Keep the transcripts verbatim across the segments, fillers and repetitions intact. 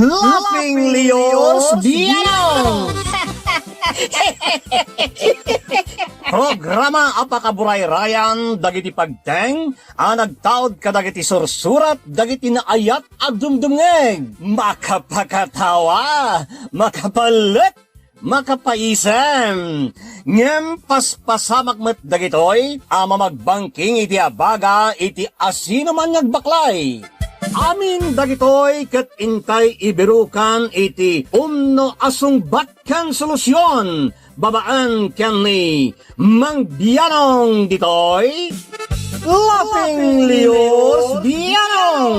Laughing Leos Bianong! Programa a pakaburayrayan dagiti pagteng a nagtaud kadagiti sursurat dagiti naayat a dumdumngeg. Makapakatawa, makapalek, makapaisem. Ngem paspasamak met dagitoy a mamagbangking iti abaga iti asinoman nga agbaklay. Amin dagitoy ket intay ibirukan iti umno a sungbat ken solusion babaen ken ni Mang Bianong ditoy Laughing Leos Bianong.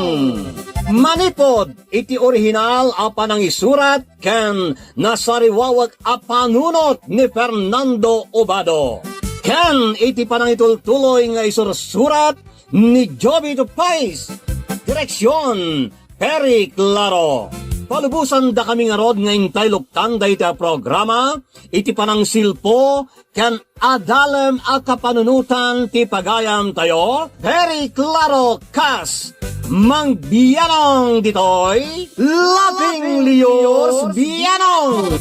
Manipod iti orihinal a panangisurat ken nasariwawek a panunot ni Fernando Obado, ken iti panangitultuloy nga isursurat ni Jovito Pais. Direksion, Perry Claro. Palubosan dakami ngarud nga intay luktan dayta a programa iti panangsilpo ken adalem a kapanunotan ti pagayamtayo, Perry Claro kas Mang Bianong ditoy, Laughing Leos Bianong.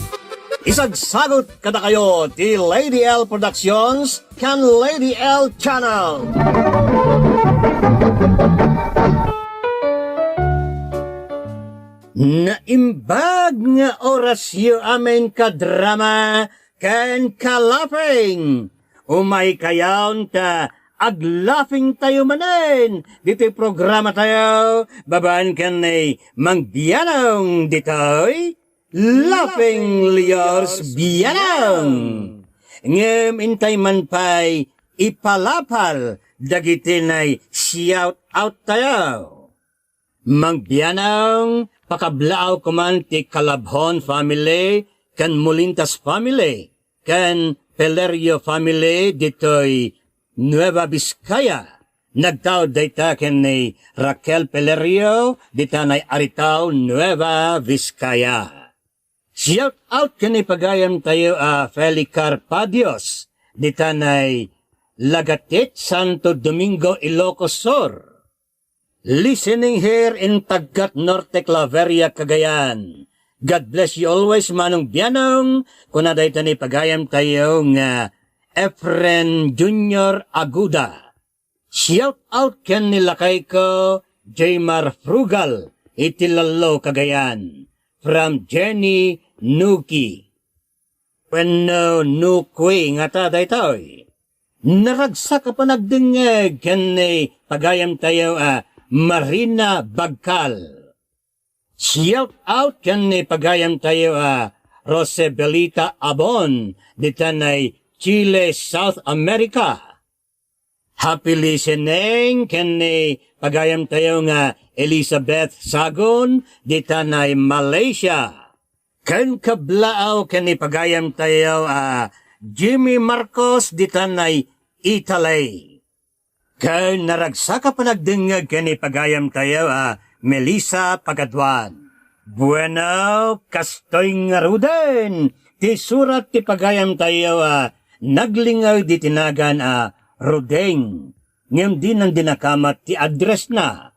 Isagsagut kadakayo ti Lady L Productions ken Lady L Channel. Naimbag nga orasyo amin kadrama ken kalaping. Umaykayon ta aglapingtayo manen ditoy programatayo babaen ken ni Mang Bianong ditoy Laughing Leos Bianong. Ngem intay man pay ipalapal dagiti nay shout out tayo. Mang Bianong, pakablaaw koman ti Calabjon family ken Molintas family ken Pelerio family ditoy Nueva Vizcaya. Nagtaud dayta ken ni Raquel Pelerio dita nay Aritao, Nueva Vizcaya. Shout out ken ni pagayamtayo a Felicar Padios dita nay Lagatit, Santo Domingo, Ilocos Sur. Listening here in Tagkat Norte, Claveria, Cagayan. God bless you always, Manong Bianong, kuna dayta ni pagayamtayo nga Efren Junior Aguda. Shout out ken ni lakayko, Jaymar Frugal, iti Lallo, Cagayan. From Jenny Nuki. Wenno Nukui ngata daytoy. Naragsak a panagdengngeg ken ni pagayamtayo a Marina Bagkal. Shout out ken ni pagayamtayo a Rosebelita Abon, dita nay Chile, South America. Happy listening ken ni pagayamtayo nga Elizabeth Sagon, dita nay Malaysia. Ken kablaaw ken ni pagayamtayo a Jimmy Marcos, dita nay Italy. Ken naragsak a panagdengngeg ken ni pagayamtayo a Melissa Pagaduan. Bueno, kastoy ngaruden ti surat ti pagayamtayo a naglingeg iti nagan a Rudeng, ngem dinan dinakamat ti address na.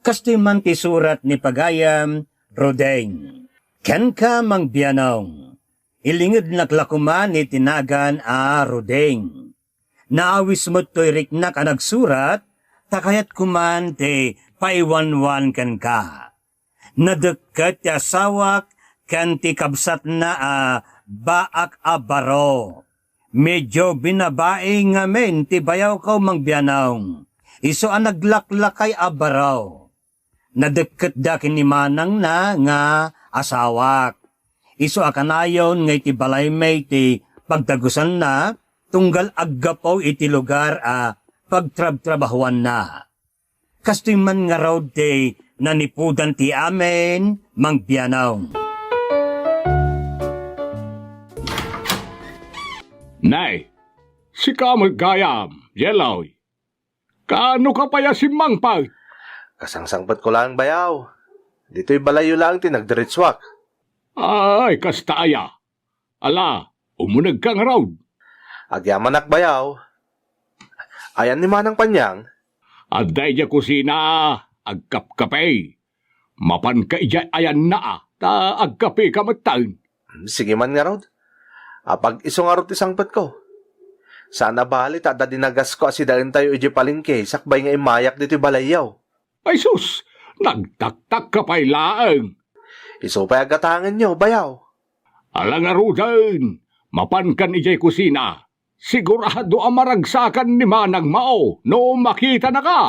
Kastoy man ti surat ni pagayam Rudeng. Kenka, Mang Bianong, ilingednak la koman iti nagan a Rudeng. Naawis met toy riknak a nagsurat, ta kayat koman ti paiwanwan kenka. Nadekket ti asawak ken ti kabsatna a baak a baro. Medio binabai ngamin ti bayawko, Mang Bianong. Isu a naglaklakay a baro. Nadekketda ken ni manangna nga asawak. Isu a kanayon nga iti balaymi ti pagdagusanna, tunggal aggapu iti lugar a pagtrabtrabahuanna. Kastoy man ngarud ti nanipudan ti amin, Mang Bianong. Nay, sika met gayam, Yeloy. Kaano ka pay a simmangpet? Kasangsangpetko laeng, bayaw. Ditoy balayyo laeng ti nagdiretsuak. Ay, kasta aya. Ala, umunegka ngarud. Agyamanak, bayaw. Ayan ni Manang Panyang? Adda idiay kusina, agkapkape. Mapanka idiay ayanna a. ta agkapeka metten. Sige man ngarud. Apag isu ngarud ti sangpetko. Saan a bali ta adda dinagasko a sidaentayo idiay palengke sakbay nga immayak ditoy balayyo. Ay sus, nagtaktakka pay laeng. Isu pay a gatangenyo, bayaw. Ala ngaruden, mapankan idiay kusina. Sigurado a maragsakan ni Manang Mao no makitanaka.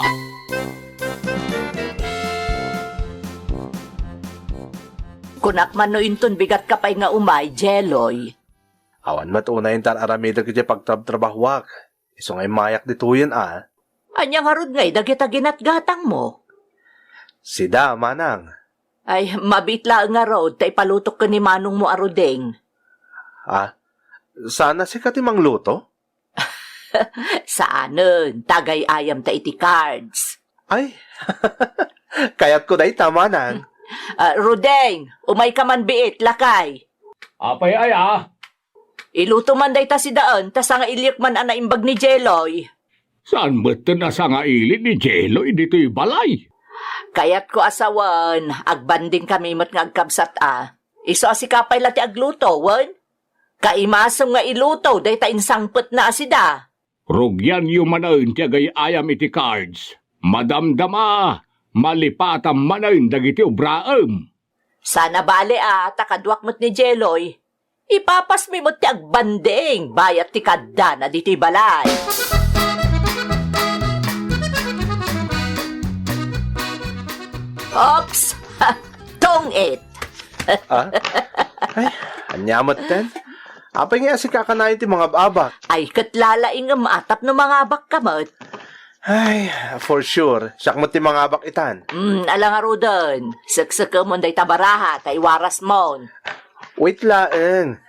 Kunak man no inton bigatka pay nga umay, Jeloy. Awan met unay intar-aramidek idiay pagtrabtrabahuak. Isu nga immayak ditoyen a. Ania ngarud ngay dagita ginatgatangmo? Sida, manang. Ay, mabiit laeng ngarud ta ipalutok ken ni manongmo a Ruding. Ah, saan a sika ti mangluto? Saanen, ta agay-ayamta iti cards. Ay, kayatko dayta, manang. Ah, Ruding, umayka man biit, lakay. Apay aya? Iluto man dayta sidaen, ta sangailiek man a naimbag ni Jeloy. Saan metten a sangaili ni Jeloy ditoy balay? Kayatko a sawen, agbanding kami met nga agkabsat a. Isu a sika pay la ti agluto, wen? Kaimasem nga iluto dayta insangpetna a sida. Rugianyo manen ti agay-ayam iti cards. Madamdama, malipatam manen dagiti obraem. Saan a bale a, ta kaduak met ni Jeloy. Ipapasmi met ti agbanding, bayat ti kaddana ditoy balay. Oops! Tungit! Ah? Ay, ania metten? Apay nga asika kanayon ti mangab-abak? Ay, ket lalaingem a tapno mangabakka met. Ay, for sure. Siak met ti mangabak itan. Mm, ala ngaruden. Seksekemon dayta baraha, ta iwarasmon. Wait laeng.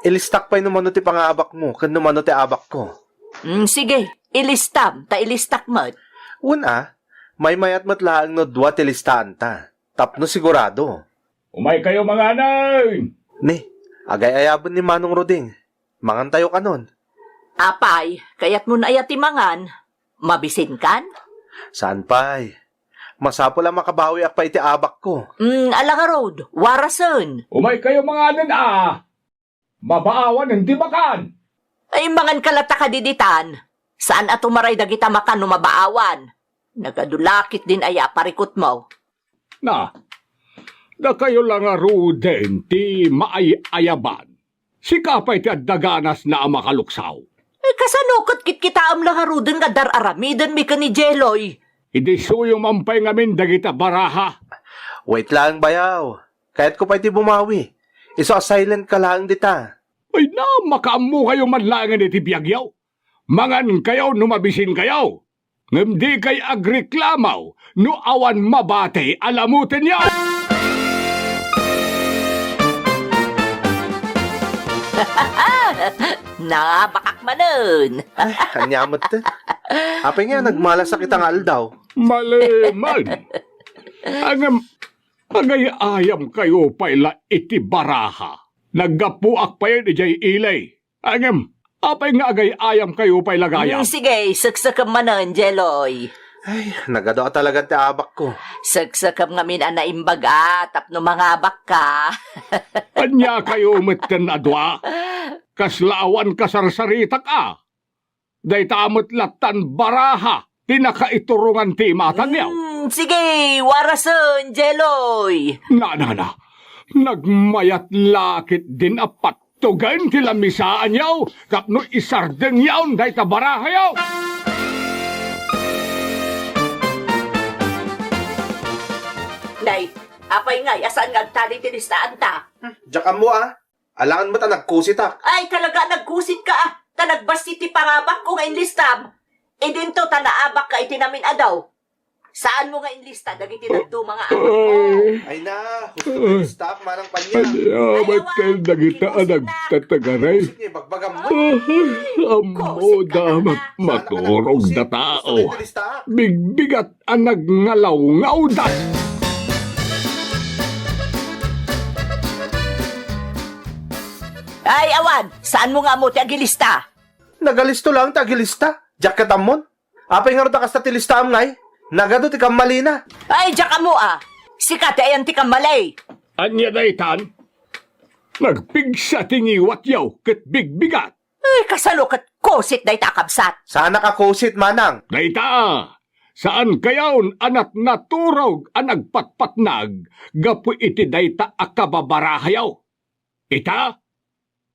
Ilistak pay no mano ti pangabakmo, ken no mano ti abakko. Mm, sige, ilistam, ta ilistak met. Wen a, maymayat met laeng no dua ti listaanta, tapno sigurado. Umaykayo manganen! Ni, agay-ayaben ni Manong Ruding. Mangantayo kanon. Apay, kayatmon aya ti mangan? Mabisinkan? Saan pay? Masapul a makabawiak pay iti abakko. Mm, ala ngarud, warasen. Umaykayo manganen a! Mabaawanen ti makan! Ay, manganka latta kadi ditan. Saan a tumaray dagita makan no mabaawan? Nagadu la ketdin aya a parikutmo. Na, dakayo la ngaruden ti maay-ayaban. Sika pay ti adda ganasna a makaluksaw. Eh, kasano ket kitkitaem la ngaruden nga dar-aramidenmi ken ni Jeloy? Idisuyo man pay ngamin dagita baraha. Wait lang, bayaw. Kayatko pay ti bumawi. Isu a silent ka laeng dita. Ay na, makaammokayo man laengen iti biagyo. Mangankayo no mabisinkayo. Ngem dikay agreklamo no awan mabati a lamutenyo. Nangabakak manen. Ay, ania met? Apay nga, nagmalasak ita nga aldaw. Mali man. Ngem, agay-ayamkayo pay la iti baraha. Naggapuak payen idiay ili. Ngem, apay nga agay-ayamkayo pay la gayam? Mm, sige, seksekem manen, Jeloy. Ay, nagadu a talaga ti abakko. Seksekem ngamin a naimbag a, tapno mangabakka. Ania kayo metten a dua? Kasla awan kasarsaritak a. Dayta met lattan baraha ti nakaiturongan ti imatangyo. Mm, sige, warasen, Jeloy. Na, na, na. Nagmayat la ketdin a pattugen ti lamisaanyo tapno isardengyon dayta barahayo. Nay, apay ngay a saan nga agtali ti listaanta? Hmm, diak ammo a. Alangan met a nagkusitak. Ay, talaga, nagkusitka, a. Ta nagbassit ti pangabakko nga inlistam. Idinto ta naabakka iti namin-adaw. Saanmo nga inlista dagiti dadduma nga abakmo? Ay na, husto ti listak, manang Panya. Ania met ken dagita a nagtatagaray? Kusik nga ibagbagammo. Ay, ammo da mat-, maturog da tao. Husto ti listak. Bigbigat a nagngalawngawda. Ay, awan! Saanmo nga ammo ti agilista? Nagalisto laeng ti agilista. Diak ket ammon. Apay ngarud a kasta ti listaam ngay? Nagadu ti kammalina. Ay, diak ammo a. Sika ti ayan ti kammali. Ania daytan? Nagpigsa ti ngiwatyo ket bigbigat. Ay, kasano ket kusit dayta a kabsat? Saanak a kusit, manang. Dayta, saan kayon a natnaturog a nagpatpatnag gapu iti dayta a kababarahayo. Ita,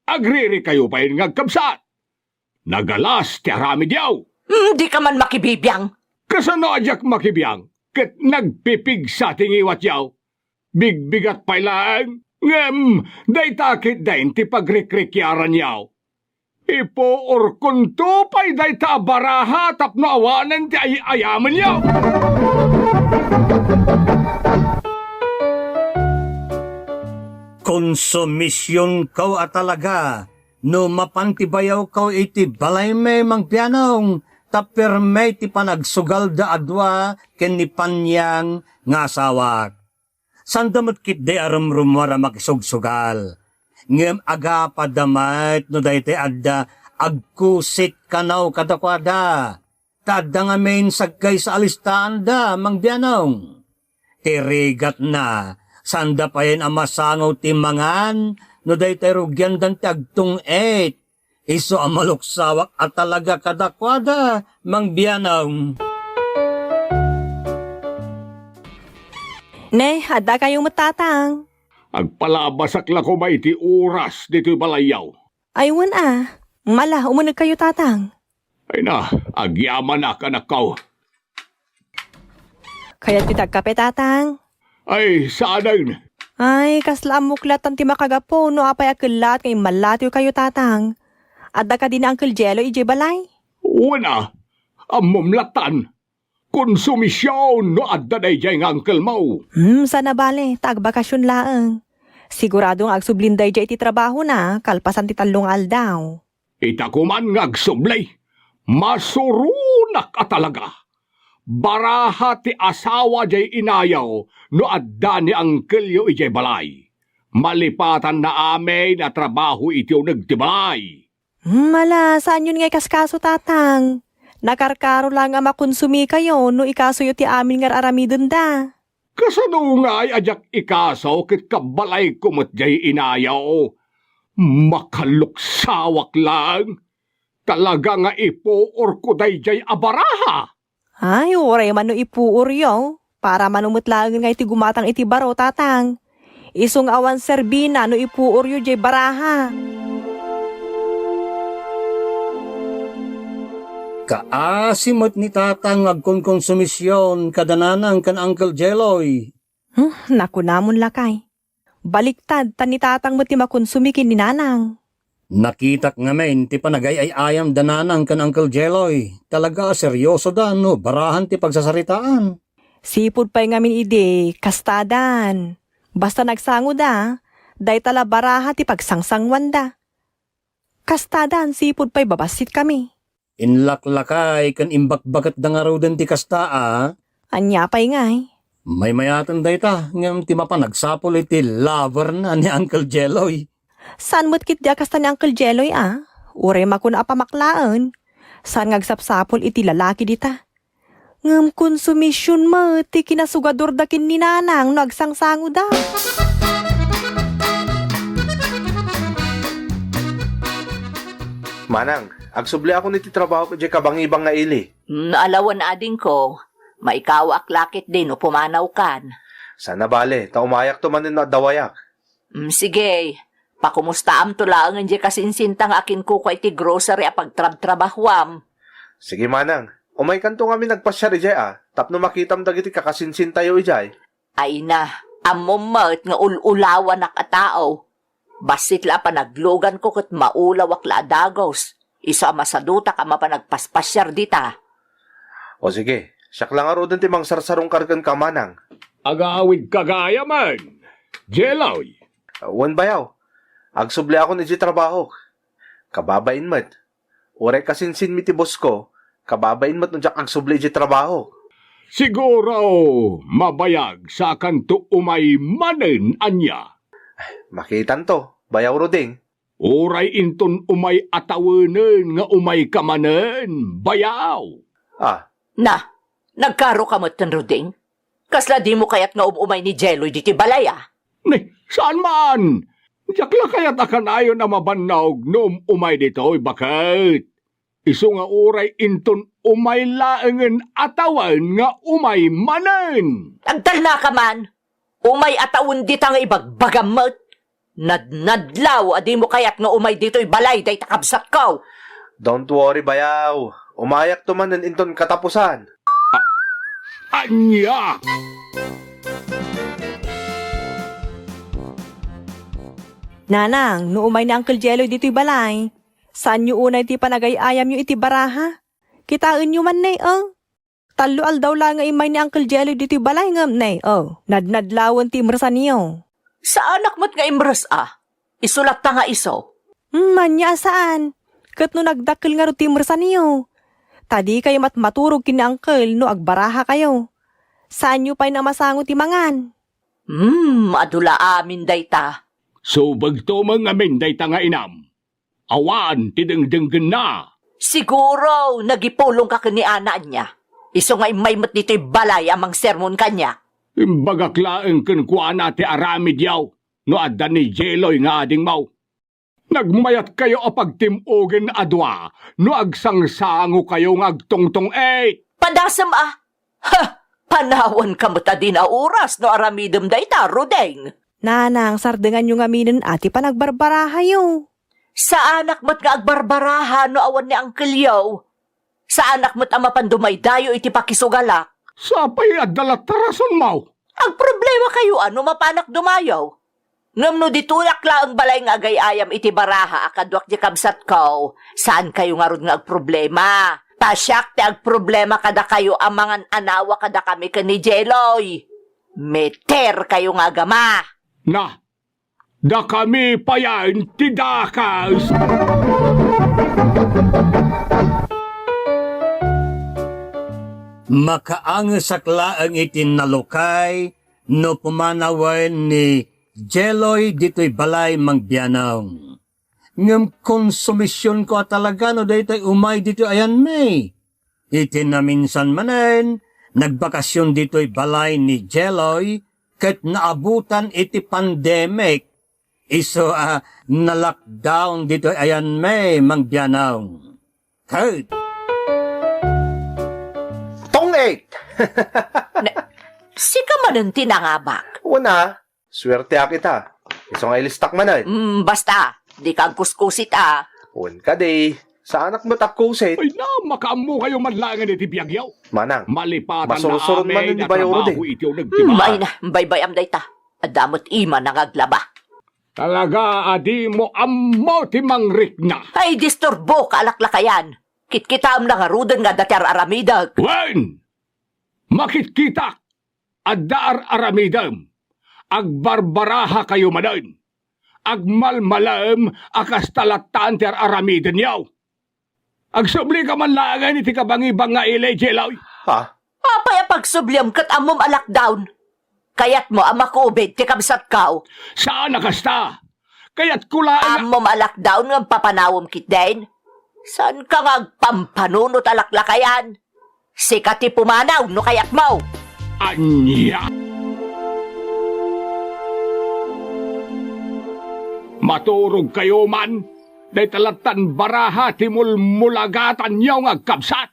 agririkayo payen nga agkabsat. Nagalas ti aramidyo. Hmm, di ka man makibibiang. Kasano a diak makibiang ket nagpipigsa ti ngiwatyo? Bigbigat pay laeng, ngem dayta ketdin ti pagrikrikiaranyo. Ipuorkonto pay dayta a baraha tapno awanen ti ay-ayamenyo. Konsumisionko a talaga no mapan ti bayawko iti balaymi, Mang Pianong, ta permi ti panagsugalda a dua ken ni Paniang nga asawak. Sanda met ketdi a rumrumuar a makisugsugal. Ngem agapada met no daytoy adda agkusit kano kadakuada. Ta adda ngamin sagkaysa a listaanda, Mang Bianong. Ti rigatna, saanda payen a masango ti mangan no daytoy rugiandan ti agtung-it. Isu a maluksawak a talaga kadakuada, Mang Bianong. Ne, adda kayo met, Tatang. Agpalabasak la koma iti oras ditoy balayyo. Ay, wen a. Mala, umuneg kayo, Tatang. Ay na, agyamanak, anakko. Kayat ti agkape, Tatang? Ay, saanen. Ay, kasla ammok lattan ti makagapu no apay a kellaat nga immallatyo kayo, Tatang. Adda kadi ni Uncle Jello idiay balay? Wen a, ammom lattan. Konsumision no adda daydiay nga uncle mo. Hmm, sana bale, ta agbakasion laeng. Sigurado nga agsublin daydiay iti trabahona, kalpasan ti tallo nga aldaw. Ita koman nga agsubli, masuronak a talaga. Baraha ti asawa diay inayo no adda ni angkelyo idiay balay. Malipatanna amin a trabaho iti uneg ti balay. Hmm, ala, saanyon nga ikaskaso, Tatang. Nakarkaro lang a makonsumikayo no ikasoyo ti amin nga ar-aramidenda. Kasano ngay a diak ikaso ket kabbalayko met diay inayo? Makaluksawak lang. Talaga nga ipuorko daydiay a baraha. Ay, uray man no ipuoryo. Para mano met laengen nga iti gumatang iti baro, Tatang. Isu nga awan serbina no ipuoryo diay baraha. Kaasi met ni Tatang nga agkonkonsumision kada nanang ken Uncle Jeloy. Hmm, nakunamon lakay. Baliktad, ta ni Tatang met ti makonsumi ken ni Nanang. Nakitak ngamin ti panagay-ay-ayam da Nanang ken Uncle Jeloy. Talaga a seriosoda no barahan ti pagsasaritaan. Sipud pay ngamin idi, kastadan. Basta nagsangoda, dayta la baraha ti pagsangsanguanda. Kastadan, sipud pay babassit kami. Inlaklakay ken imbakbaketda ngaruden ti kasta a. Ania pay ngay? Maymayaten dayta, ngem ti mapan agsapul iti lover na ni Uncle Jeloy. Saan met ketdi a kasta ni Uncle Jeloy a? Uray makuna a pamaklaen. Saan nga agsapsapul iti lalaki dita? Ngem konsumision met ti kinasugadorda ken ni Nanang no agsangsangoda. Manang, agsubliakon iti trabahok idiay kabangibang nga ili. Mm, ala wen adingko, maikawaak la ketdi no pumanawkan. Sana bale, ta umayakto manen no adda wayak. Mm, sige, pakumustaamto laengen diay kasinsinta nga akinkukua iti grocery a pagtrabtrabahuam. Sige, manang. Umaykanto ngamin agpasiar idiay a, tapno makitam dagiti kakasinsintayo idiay. Ay na, ammom met nga ul-ulawanak a tao. Bassit la a panagluganko ket maulawak la a dagus. Isu a masadutak a mapan agpaspasiar dita. O sige, siak la ngaruden ti mangsarsarungkar kenka, manang. Agawidka gayam, Jeloy. Wen, bayaw. Agsubliakon idiay trabahok. Kababain met. Uray kasinsinmi ti bosko, kababain met no diak agsubli idiay trabahok. Siguro, mabayag sakanto umay manen ania. Makitanto, bayaw Ruding. Uray inton umay a tawenen nga umayka manen, bayaw. Ah. Na, nagkaroka met ken Ruding? Kasla dimo kayat nga um-umay ni Jeloy diti balay a? Ni, saan man? Diak la kayat a kanayon a mabannog no um-, umay ditoy, baket. Isu nga uray inton umay laengen a tawen nga umay manen. Agtalnaka man. Umay a tawen dita nga ibagbagam met. Nadnadlaw a dimo kayat nga umay ditoy balay dayta kabsatko. Don't worry, bayaw. Umayakto manen inton katapusan. A-, ania? Nanang, no umay ni Uncle Jeloy ditoy balay, saanyo unay ti panagay-ayamyo iti baraha? Kitaenyo man ne, a? Tallo aldaw la nga immay ni Uncle Jeloy ditoy balay ngem ne, o, nadnadlawen ti imresanyo. Saanak met nga imres a. Isu latta nga isu. Hmm, ania a saan? Ket no nagdakkel ngarud ti imresanyo, ta dikayo met maturog ken ni Uncle no agbarahakayo. Saanyo pay a masango ti mangan. Hmm, adu la amin dayta. Subegto met ngamin dayta nga inam. Awan ti dengdenggenna. Siguro, nagipulongka ken ni Ana ania. Isu nga immay met ditoy balay a mangsermon kaniak. Imbagak laeng kenkuana ti aramidyo no adda ni Jeloy nga adingmo. Nagmayatkayo a pagtim-ogen a dua no agsangsangokayo nga agtungtung-it. Padasem a. Ha! Panawanka met a di nauras no aramidem dayta, Rudeng. Nanang, sardenganyo ngaminen a ti panagbarbarahayo. Saanak met nga agbarbaraha no awan ni Uncle Yo. Saanak met a mapan dumaydayo iti pakisugalak. Sapay adda latta rasonmo. Agproblemakayo a no mapanak dumayo. Ngem no ditoyak laeng balay nga agay-ayam iti baraha a kaduak di kabsatko, saankayo ngarud nga agproblema. Ta siak ti agproblema kadakayo a mangan-anawa kadakami ken ni Jeloy. Meterkayo nga agama. Na, dakami payen ti dakas. Makaangesak laeng iti nalukay no pumanawen ni Jeloy ditoy balay, Mang Bianong. Ngem konsumisionko a talaga no daytoy umay ditoy ayanmi. Iti naminsan manen, nagbakasyon ditoy balay ni Jeloy ket naabutan iti pandemic. Isu a na-lockdown ditoy ayanmi, Mang Bianong. Ket Tong-it! Ne, sika manen ti nangabak. Wen a, suerteak ita. Isu nga ilistak manen. Mm, basta, dika agkuskusit a. Wen kadi, saanak met agkusit. Ay na, makaammokayo man laengen iti biagyo. Manang, malipatan na masursuron amin manen ni a Bayaw Rudi. Trabaho iti uneg ti maysa. Mm, ay na, baybay-am dayta. Adda met ima nga aglaba. Talaga a dimo ammo ti mangrikna. Ay, disturboka a laklakayan. Kitkitaem la ngaruden nga adda ti ar-aramidek. Wen! Makitkitak! Adda ar-aramidem. Agbarbarahakayo manen. Agmalmalem a kasta lattan ti ar-aramidenyo. Agsublika man laengen iti kabangibang nga ili, Jeloy. Ha? Apay a pagsubliam ket ammom a lockdown? Kayatmo a ma-covid ti kabsatko? Saan a kasta. Kayatko laeng a Ammom a lockdown ngem papanawem ketdin? Saanka nga agpampanunot a laklakayan? Sika ti pumanaw no kayatmo. Ania? Maturogkayo man, dayta lattan baraha ti mulmulagatanyo nga agkabsat.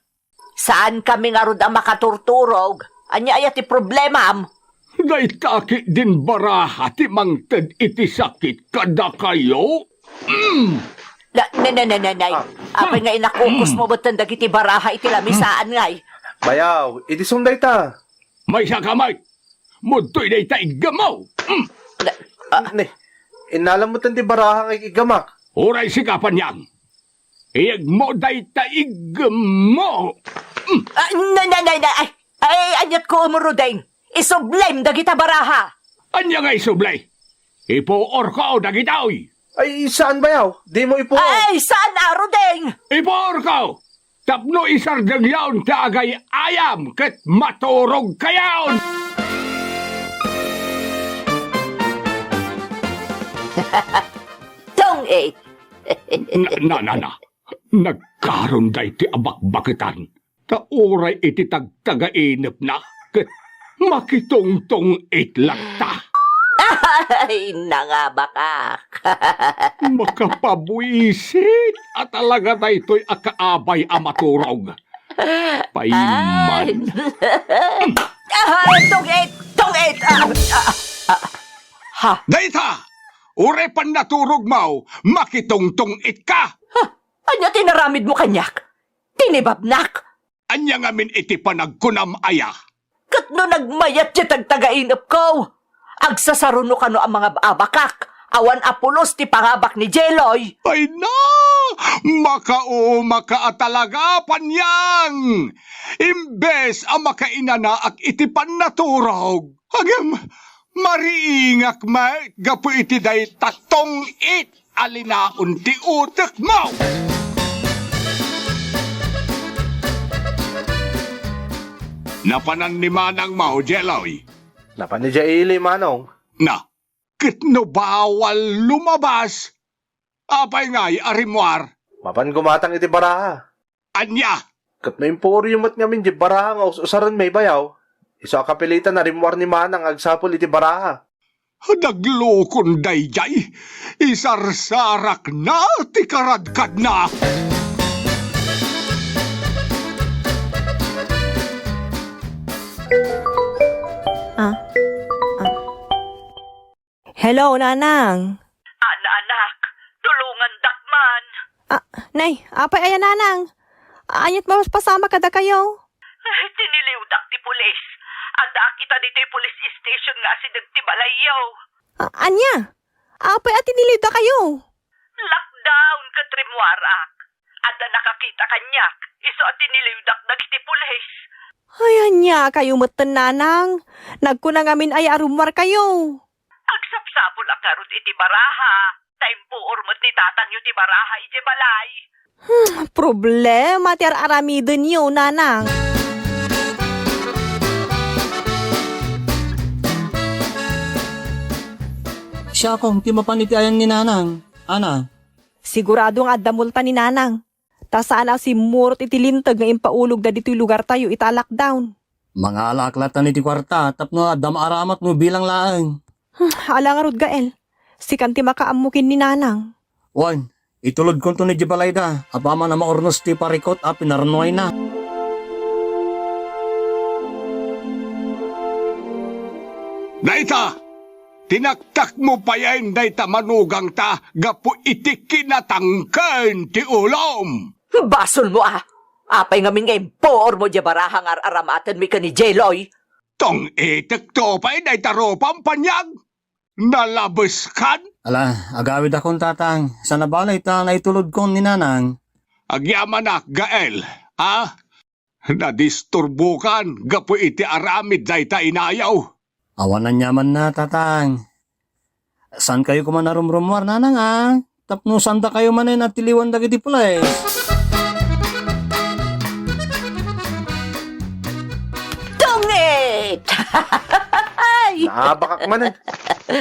Saankami ngarud a makaturturog. Ania aya ti problemam? Dayta ketdin baraha ti mangted iti sakit kadakayo? Mm. Na, na, na, na, na, na. Ah. Apay nga inakukusmo metten dagiti baraha iti lamisaan ngay? Bayaw, idi sum dayta. Maysa ka met. Mudtoy dayta iggemmo. Mm. Na, ah. Ne, innalam metten ti baraha nga iggemmak. Uray sika, Panyang. Iyegmo dayta iggemmo. Mm. Ah, na, na, na, na, ay, ay, aniat ko, Rudeng. Isublem dagita baraha. Ania nga isubli? Ipuorko dagitoy. Ay, saan, Bayaw? Dimo ipuor. Ay, saan, Rudeng? Ipuorko! Tapno isardengyon ti agay-ayam ket maturogkayon! Tong-it! Na, na, na, na. Nagkaron daytoy a bakbaketan, ta uray iti tagtagainepna, ket makitungtung-it latta. Ay, nangabakak. Makapabuisit a talaga daytoy a kaabay a maturog. Paimman. Ay. Ah, tungit! Tungit! Ah, ah, ah. Ha? Dayta! Uray pannaturogmo, makitungtung-itka! Ha? Ania ti naramidmo kaniak? Tinibabnak? Ania ngamin iti panagkunam aya? Ket no nagmayat ti tagtagainepko, agsasaruno kano a mangab-abakak, awan a pulos ti pangabak ni Jeloy. Ay na! Makaumaka a talaga, Panyang! Imbes a makainanaak iti pannaturog, agem, mariingak met gapu iti dayta tungit a linaon ti utekmo. Napanan ni manangmo, Jeloy? Napan idiay ili, Manong. Na, ket no bawal lumabas, apay ngay a rimmuar? Mapan gumatang iti baraha. Ania? Ket no impuoryo met ngamin diay baraha nga us-usarenmi, bayaw, isu a kapilitan a rimmuar ni manang nga agsapul iti baraha. Naglukon daydiay, isarsarakna ti karadkadna. Ah, ah. Hello, Nanang. Ana, anak, tulongandak man. Ah, nay, apay aya, Nanang? Ania't mapaspasamak kadakayo? Ay, tiniliwdak ti pulis. Addaak ita ditoy police station nga asideg ti balayyo. Ah, ania? Apay a tiniliwdakayo? Lockdown ket rimmuarak. Adda nakakita kaniak, isu a tiniliwdak dagiti pulis. Ay, ania kayo metten, Nanang? Nagkuna ngamin aya a rimmuarkayo. Agsapsapulak ngarud iti baraha, ta impuor met ni tatangyo ti baraha idiay balay. Hmm, problema ti ar-aramidenyo, Nanang. Siakong ti mapan iti ayan ni Nanang, Ana. Sigurado nga adda multa ni Nanang. Ta saan a simmurot iti linteg nga impaulogda ditoy lugartayo ita a lockdown. Mangalaak latta iti kuarta tapno adda maaramatmo bilang laeng. Hmm, ala ngarud, Gael. Sikan ti makaammo ken ni Nanang. Wen, itulodkonto idiay balayda, apaman a maurnos ti parikut a pinarnuayna. Dayta! Tinaktakmo payen dayta manugangta gapu iti kinatangken ti ulom. Basolmo a! Apay ngamin nga impuormo diay baraha nga ar-aramatenmi ken ni Jeloy? Tong-itekto pay dayta rupam, Panyang. Nalabeskan. Ala, agawidakon, Tatang. Saan a bale ta naitulodkon ni Nanang. Agyamanak, Gael, a? Nadisturbokan gapu iti aramid dayta inayo. Awan aniamanna, Tatang. Saankayo koma a rumrummuar, Nanang, a? Tapno saandakayo manen a tiliwan dagiti pulis. Tungit! Ay! Naabakak manen.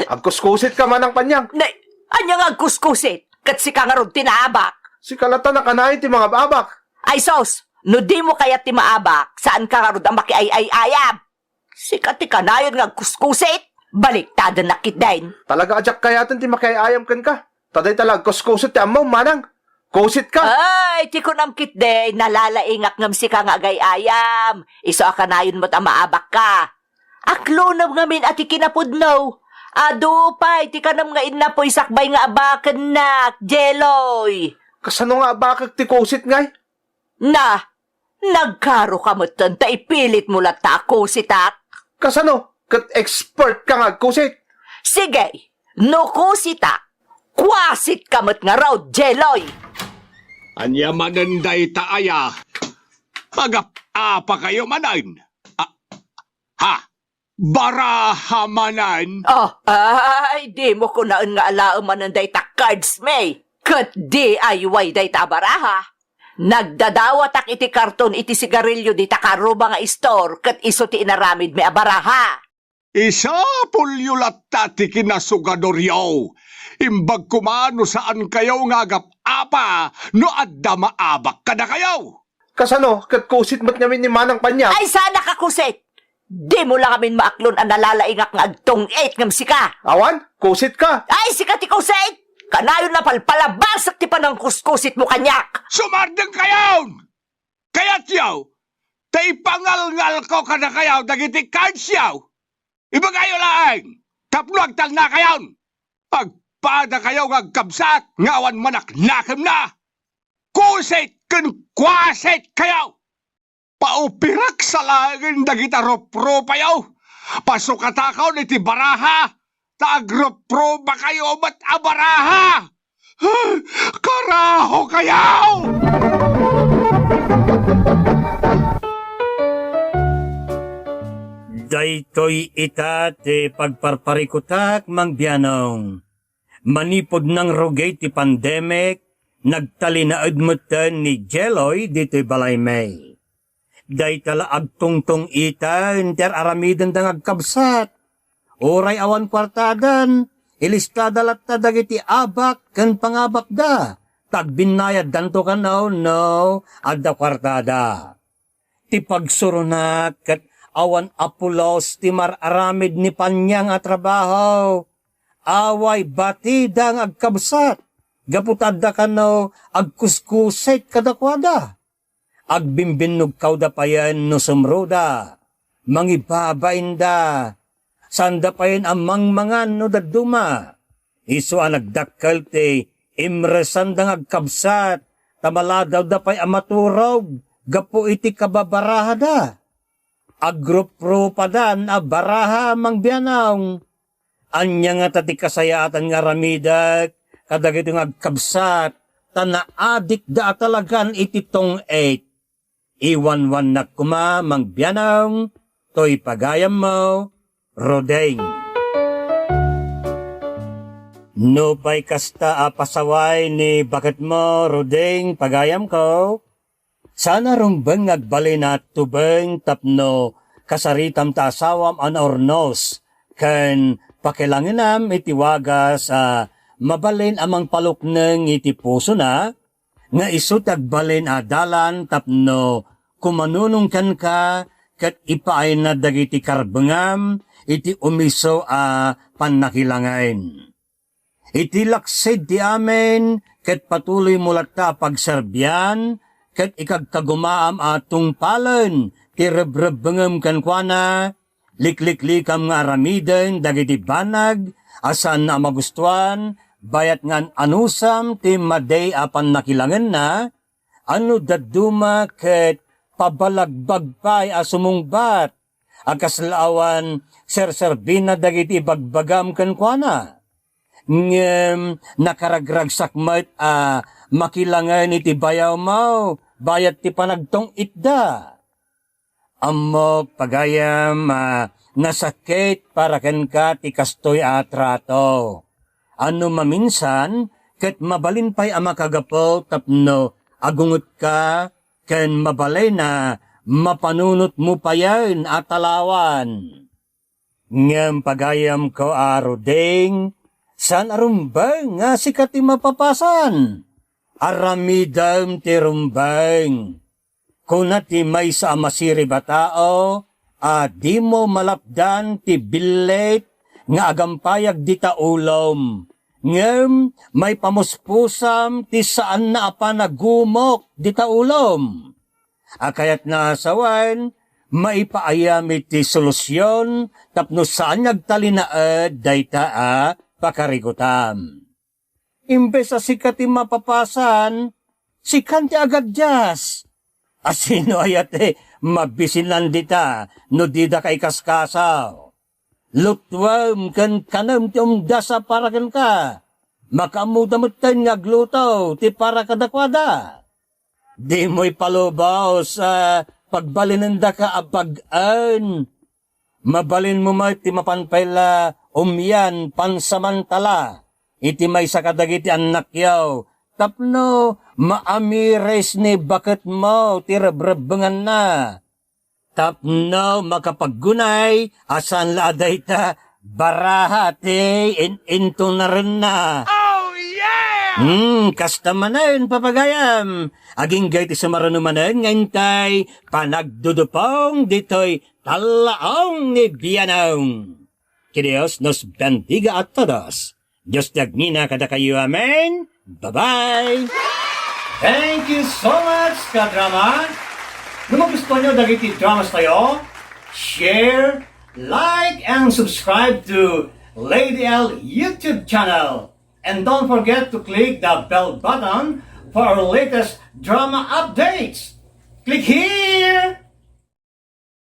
Agkuskusitka, Manang Panyang. Nay, ania nga agkuskusit? Ket sika ngarud ti naabak. Sika latta a kanayon ti mangab-abak. Ay sus, no dimo kayat ti maabak, saanka ngarud a makiay-ay-ayam. Sika ti kanayon nga agkuskusit? Baliktadennak ketdin. Talaga a diak kayaten ti makiay-ayam kenka. Ta dayta la agkuskusit ti ammom, Manang. Kusitka. Ay, ti kunam ketdin, nalalaingak ngem sika nga agay-ayam. Isu a kanayon met a maabakka. Aklonem ngamin a ti kinapudno. Adu pay ti kanem nga innapoy sakbay nga abakennak, Jeloy. Kasano nga abakek ti kusit ngay? Na, nagkaroka metten ta ipilitmo latta a kusitak. Kasano? Ket expert ka nga agkusit. Sige, no kusitak, kuasitka met ngarud, Jeloy. Ania manen dayta aya? Agap-apakayo manen? A-, ha? Baraha manen? Oh, ay, dimo kunaen nga alaem manen dayta cards, May. Ket D I Y dayta a baraha. Nagdadawatak iti karton iti sigarilio dita karuba nga istor ket isu ti inaramidmi a baraha. Isapulyo latta ti kinasugadoryo. Imbag koma no saankayo nga agap-apa no adda maabak kadakayo. Kasano? Ket kusit met ngamin ni Manang Panyag? Ay, saanak a kusit! Dimo la ngamin maaklon a nalalaingak nga agtong-it ngem sika. Awan, kusitka. Ay, sika ti kusit! Kanayon a palpalabasek ti panangkuskusitmo kaniak. Sumardengkayon! Kayatyo, ta ipangalngalko kadakayo dagiti cardsyo. Ibagayo laeng tapno agtalnakayon. Agpadakayo nga agkabsat nga awan manaknakemna. Kusit ken kuasitkayo. Paupirak sa laengen dagita ruprupayo. Pasukatakon iti baraha, ta agruprupakayo met a baraha. Karahokayo! Daytoy ita ti pagparparikutak, Mang Bianong. Manipud nangrugi ti pandemic, nagtalinaed metten ni Jeloy ditoy balaymi. Dayta la agtungtong-ita ti ar-aramidenda nga agkabsat. Uray awan kuartadan, ilistada latta dagiti abak ken pangabakda, ta agbinnayaddanto kano no adda kuartada. Ti pagsuronak ket awan a pulos ti mar-aramid ni paniang a trabaho. Away batida nga agkabsat, gapu ta adda kano agkuskusit kadakuada. Agbimbinnugkawda payen no sumroda, mangibabainda, saanda payen a mangmangan no dadduma. Isu a nagdakkel ti imresanda nga agkabsat, ta maladawda pay a maturog gapu iti kababarahada. Agruprupadan a baraha, Mang Bianong. Ania ngata ti kasayaatan nga aramidek kadagiti nga agkabsat, ta naadikda a talagan iti tong-it? Iwanwannak koma, Mang Bianong, toy pagayammo, Ruding. Nupay kasta a pasaway ni baketmo, Ruding, pagayamko, saan a rumbeng nga agbalin a tubeng tapno kasaritam ta asawam a naurnos ken pakilangenam iti wagas a mabalin a mangpalukneng iti pusona, nga isu ti agbalin a dalan tapno kumanunong kenka ket ipaayna dagiti karbengam iti umiso a pannakilangen. Iti laksid ti amin, ket patuloymo latta a pagserbian, ket ikagkagumaam a tungpalen ti rebrebbengem kenkuana, likliklikam nga aramiden dagiti banag a saanna a magustuan, bayat nga an-anusam ti madi a pannakilangenna, a no dadduma ket pabalagbag pay a sumungbat, a kasla awan serserbina dagiti ibagbagam kenkuana. Ngem nakaragragsak met a makilangen iti bayawmo bayat ti panagtong-itda. Ammok, pagayam, a nasakit para kenka ti kastoy a trato. A no maminsan, ket mabalin pay a makagapu tapno agungetka ken mabalin a mapanunotmo payen a talawan. Ngem pagayamko a Ruding, saan a rumbeng nga sika ti mapapasan. Aramidem ti rumbeng. Kuna ti maysa a masirib a tao a dimo malapdan ti billit nga agampayag dita ulom, ngem maipamuspusam ti saanna a panagumok dita ulom. A kayatna a sawen, maipaayam iti solusion tapno saan nga agtalinaed dayta a pakarigutam. Imbes a sika ti mapapasan, sikan ti agadias. A sino aya ti mabisinan dita no didaka ikaskasaw? Lutuem ken kanem ti umdas a para kenka. Makaammoda metten nga agluto ti para kadakuada. Dimo ipalubos a pagbalinendaka a bag-en. Mabalinmo met ti mapan pay la umian pansamantala iti maysa kadagiti annakyo tapno maamiris ni baketmo ti rebrebbenganna. Tapno makapaggunay a saan la a dayta baraha ti in-intunarenna. Oh, yeah! Hmm, kasta manen, papagayam. Agingga iti sumaruno manen nga intay panagdudupong ditoy tallaong ni Bianong. Que Dios nos bendiga a todos. Dios ti agngina kadakayo. Amen. Bye-bye. Thank you so much, kadrama. No magustuhan nyo dagiti dramas tayo, share, like, and subscribe to Lady L YouTube channel. And don't forget to click the bell button for our latest drama updates. Click here!